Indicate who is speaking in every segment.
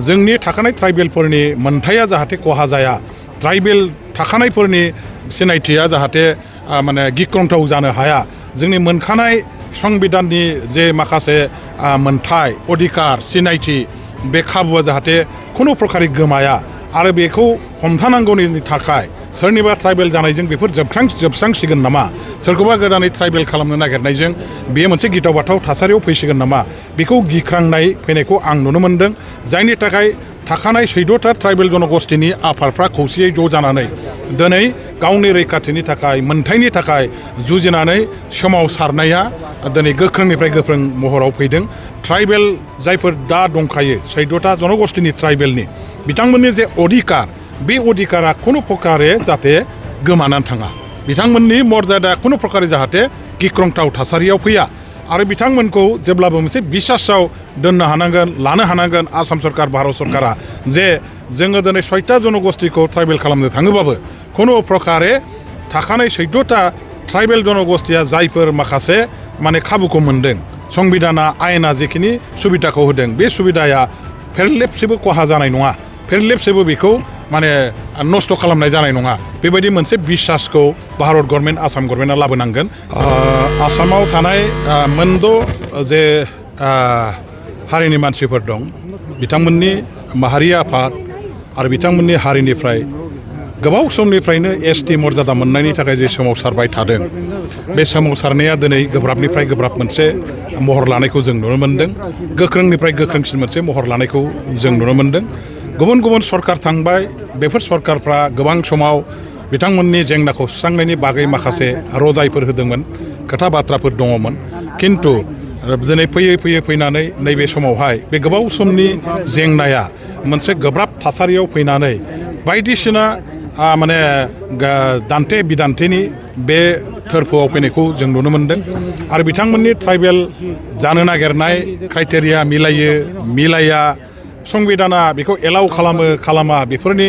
Speaker 1: जोंनि थाखानाय ट्राइबेलफोरनि मोनथाया जाहाथे खहा जाया, ट्राइबेल थाखानायफोरनि सिनायथिया जाहाथे माने गिख्रंथाव जानो हाया, जोंनि मोनखानाय संबिधाननि जे माखासे मोनथाय अधिकार सिनायथि बे खाबुआ जाहाथे खुनु प्रकारै गोमाया आरो बेखौ हमथानांगौनि थाखाय सोरनिबा ट्राइबेल जानायजों बेफोर जोबस्रांसिगोन नामा, सोरखौबा गोदानै ट्राइबेल खालामनो नागिरनायजों बेयो मोनसे गिथाव बाथाव थासारियाव फैसिगोन नामा, बेखौ गिख्रांनाय फैनायखौ आं नुनो मोन्दों। जायनि थाखाय थाखानाय 14टा ट्राइबेल जनगोष्ठीनि आफादफ्रा खौसेयै ज' जानानै दिनै गावनि रैखाथिनि थाखाय मोनथायनि थाखाय जुजिनानै सोमावसारनाया दिनै गोख्रोंनिफ्राय गोख्रों महराव फैदों। ट्राइबेल जायफोर दा दंखायो 14टा जनगोष्ठीनि ट्राइबेलनि बिथांमोननि जे अधिकार, बे अधिकारा खुनु प्रकारे जाहाथे गोमानानै थाङा, बिथांमोननि मर्यादाया खुनु प्रकारे जाहाथे गिख्रंथाव थासारियाव फैया आरो बिथांमोनखौ जेब्लाबो मोनसे बिसासाव दोननो हानांगोन, लानो हानांगोन आसाम सरकार भारत सरकारा जे जोङो दिनै 6टा जनगोष्ठीखौ ट्राइबेल खालामनो थाङोबाबो खुनु प्रकारे थाखानाय 14टा ट्राइबेल जनगोष्ठीया जायफोर माखासे माने खाबुखौ मोन्दों, संबिधाना आयेना जेखिनि सुबिदाखौ होदों, बे सुबिदाया फेरलेबसेबो खहा जानाय नङा, फेरलेबसेबो बेखौ माने नस्थ' खालामनाय जानाय नङा। बेबायदि मोनसे बिसासखौ भारत गभर्नमेन्ट आसाम गभर्नमेन्टआ लाबोनांगोन। आसामाव थानाय मोनद' जे हारिनि मानसिफोर दं, बिथांमोननि माहारि आफाद आरो बिथांमोननि हारिनिफ्राय गोबाव समनिफ्रायनो ST मर्यादा मोननायनि थाखाय जे सोमावसारबाय थादों, बे सोमावसारनाया दिनै गोब्राबनिफ्राय गोब्राब मोनसे महर लानायखौ जों नुनो मोन्दों, गोख्रोंनिफ्राय गोख्रोंसिन मोनसे महर लानायखौ जों नुनो मोन्दों। गुबुन गुबुन सरकार थांबाय, बेफोर सरकारफ्रा गोबां समाव बिथांमोननि जेंनाखौ सुस्रांनायनि बागै माखासे रदायफोर होदोंमोन, खोथा बाथ्राफोर दङमोन, खिन्थु दिनै फैयै फैनानै नैबे समावहाय बे गोबाव समनि जेंनाया मोनसे गोब्राब थासारियाव फैनानै बायदिसिना माने दान्थे बिदान्थेनि बे थोरफोआव फैनायखौ जों नुनो मोन्दों आरो बिथांमोननि ट्राइबेल जानो नागिरनाय क्राइटेरिया मिलाया, संबिधाना बेखौ एलाउ खालामा बेफोरनि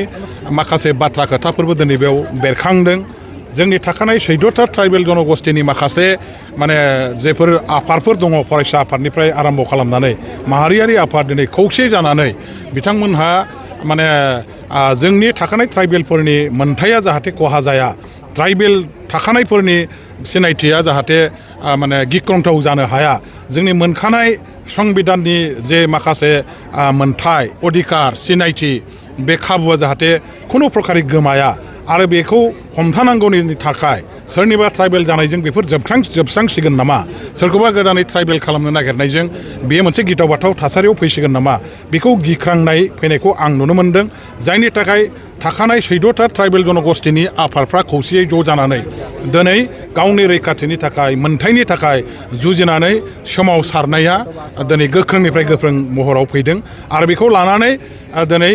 Speaker 1: माखासे बाथ्रा खोथाफोरबो दिनै बेयाव बेरखांदों। जोंनि थाखानाय 14टा ट्राइबेल जनगोष्ठीनि माखासे माने जेफोर आफादफोर दङ, फरायसा आफादनिफ्राय आरम्भ खालामनानै माहारियारि आफाद दिनै खौसे जानानै बिथांमोनहा माने जोंनि थाखानाय ट्राइबेलफोरनि मोनथाया जाहाथे खहा जाया, ट्राइबेल थाखानायफोरनि सिनायथिया जाहाथे माने गिख्रंथाव जानो हाया, जोंनि मोनखानाय संबिधाननि जे माखासे मोनथाय अधिकार सिनायथि बे खाबुआ जाहाथे खुनु प्रकारै गोमाया आरो बेखौ हमथानांगौनि थाखाय सोरनिबा ट्राइबेल जानायजों बेफोर जोबस्रांसिगोन नामा, सोरखौबा गोदानै ट्राइबेल खालामनो नागिरनायजों बेयो मोनसे गिथाव बाथाव थासारियाव फैसिगोन नामा, बेखौ गिख्रांनाय फैनायखौ आं नुनो मोन्दों। जायनि थाखाय थाखानाय 14टा ट्राइबेल जनगोष्ठीनि आफादफ्रा खौसेयै ज' जानानै दिनै गावनि रैखाथिनि थाखाय मोनथायनि थाखाय जुजिनानै सोमावसारनाया दिनै गोख्रोंनिफ्राय गोख्रों महराव फैदों आरो बेखौ लानानै दिनै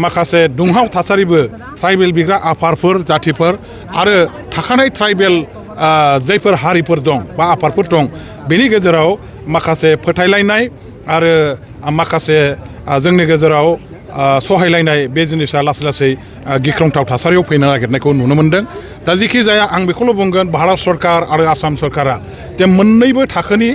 Speaker 1: माखासे दुंहाव थासारिबो ट्राइबेल बिग्रा आफादफोर जाथिफोर आरो थाखानाय ट्राइबेल जायफोर हारिफोर दं बा आफादफोर दं, बेनि गेजेराव माखासे फोथायलायनाय आरो माखासे जोंनि गेजेराव सहायलायनाय बे जिनिसा लासै लासै गिख्रंथाव थासारियाव फैनो नागिरनायखौ नुनो मोन्दों। दा जेखि जाया आं बेखौल' बुंगोन, भारत सरकार आरो आसाम सरकारा जे मोननैबो थाखोनि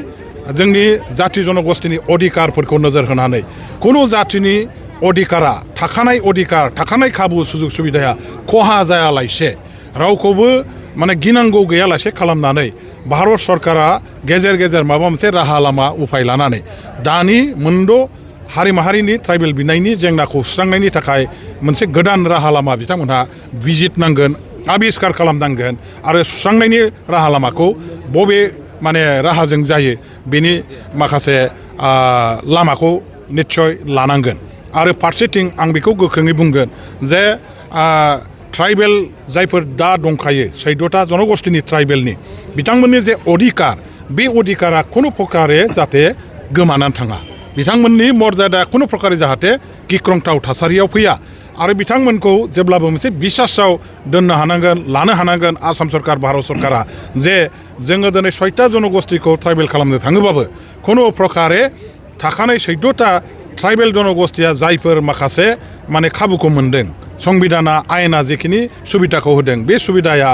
Speaker 1: जोंनि जाथि जनगोष्ठीनि अधिकारफोरखौ नोजोर होनानै खुनु जाथिनि अधिकारा थाखानाय खाबु सुजुग सुबिदाया खहा जायालासे रावखौबो माने गिनांगौ गैयालासे खालामनानै भारत सरकारा गेजेर गेजेर माबा मोनसे राहा लामा उफाय लानानै दानि मोनद' हारि माहारिनि ट्राइबेल बिनायनि जेंनाखौ सुस्रांनायनि थाखाय मोनसे गोदान राहा लामा बिथांमोनहा बिजिरनांगोन, आबिस्कार खालामनांगोन आरो सुस्रांनायनि राहा लामाखौ बबे माने राहाजों जायो बेनि माखासे लामाखौ निस्सय लानांगोन। आरो फारसेथिं आं बेखौ गोख्रोङै बुंगोन जे ट्राइबेल जायफोर दा दंखायो 14टा जनगोष्ठीनि ट्राइबेलनि बिथांमोननि जे अधिकार, बे अधिकारा खुनु प्रकारे जाहाथे गोमानानै थाङा, बिथांमोननि मर्यादाया खुनु प्रकारे जाहाथे गिख्रंथाव थासारियाव फैया आरो बिथांमोनखौ जेब्लाबो मोनसे बिसासाव दोननो हानांगोन, लानो हानांगोन आसाम सरकार भारत सरकारा जे जोङो दिनै 6टा जनगोष्ठीखौ ट्राइबेल खालामनो थाङोबाबो खुनु प्रकारे थाखानाय 14टा ट्राइबेल जनगोष्ठीया जायफोर माखासे माने खाबुखौ मोन्दों, संबिधाना आयेना जेखिनि सुबिदाखौ होदों, बे सुबिदाया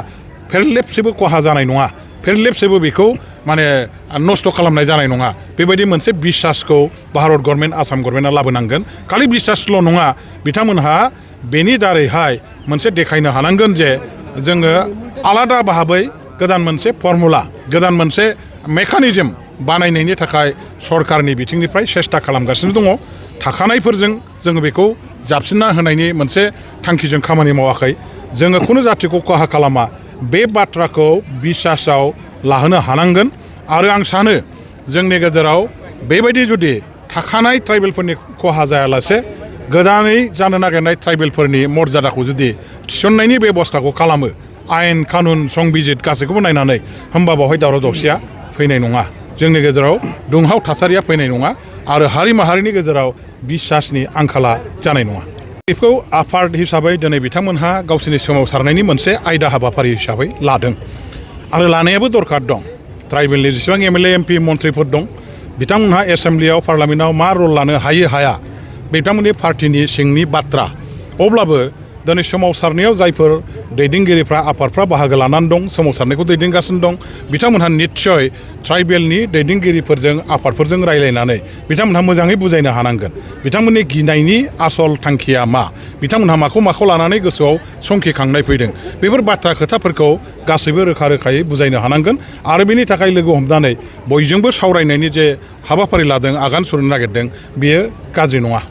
Speaker 1: फेरलेबसेबो खहा जानाय नङा, फेरलेबसेबो बेखौ माने नस्थ' खालामनाय जानाय नङा बेबायदि मोनसे बिसासखौ भारत गभर्नमेन्ट आसाम गभर्नमेन्टआ लाबोनांगोन खालि बिसासल' नङा बिथांमोनहा बेनि दारैहाय मोनसे देखायनो हानांगोन जे जोङो आलादा भाबै गोदान मोनसे फर्मुला गोदान मोनसे मेकानिजम बानायनायनि थाखाय सरकारनि बिथिंनिफ्राय सेस्था खालामगासिनो दङ थाखानायफोरजों जोङो बेखौ जाबसिनना होनायनि मोनसे थांखिजों खामानि मावाखै जोङो खुनु जाथिखौ खहा खालामा बे बाथ्राखौ बिसासाव लाहोनो हानांगोन आरो आं सानो जोंनि गेजेराव बेबायदि जुदि थाखानाय ट्राइबेलफोरनि खहा जायालासे गोदानै जानो नागिरनाय ट्राइबेलफोरनि मर्यादाखौ जुदि थिसननायनि बेबस्थाखौ खालामो आयेन कानुन संबिजित गासैखौबो नायनानै होमबा बावहाय दावराव दावसिया फैनाय नङा जोंनि गेजेराव दुंहाव थासारिया फैनाय नङा आरो हारि माहारिनि गेजेराव बिसासनि आंखाला जानाय नङा बेखौ आफाद हिसाबै दिनै बिथांमोनहा गावसोरनि सोमावसारनायनि मोनसे आयदा हाबाफारि हिसाबै लादों आरो लानायाबो दरखार दं ट्राइबेलनि जेसेबां एमएलए एमपि मन्थ्रिफोर दं बिथांमोनहा एसेम्ब्लियाव पार्लामेन्टआव मा रल लानो हायो हाया बिथांमोननि पार्टिनि सिंनि बाथ्रा अब्लाबो दिनै सोमावसारनायाव जायफोर दैदेनगिरिफ्रा आफादफ्रा बाहागो लानानै दं सोमावसारनायखौ दैदेनगासिनो दं बिथांमोनहा निस्सय ट्राइबेलनि दैदेनगिरिफोरजों आफादफोरजों रायलायनानै बिथांमोनहा मोजाङै बुजायनो हानांगोन बिथांमोननि गिनायनि आसल थांखिया मा बिथांमोनहा माखौ लानानै गोसोआव संखिखांनाय फैदों बेफोर बाथ्रा खोथाफोरखौ गासैबो रोखा रोखायै बुजायनो हानांगोन आरो बेनि थाखाय लोगो हमनानै बयजोंबो सावरायनायनि जे हाबाफारि लादों आगान सुरनो नागिरदों बेयो गाज्रि नङा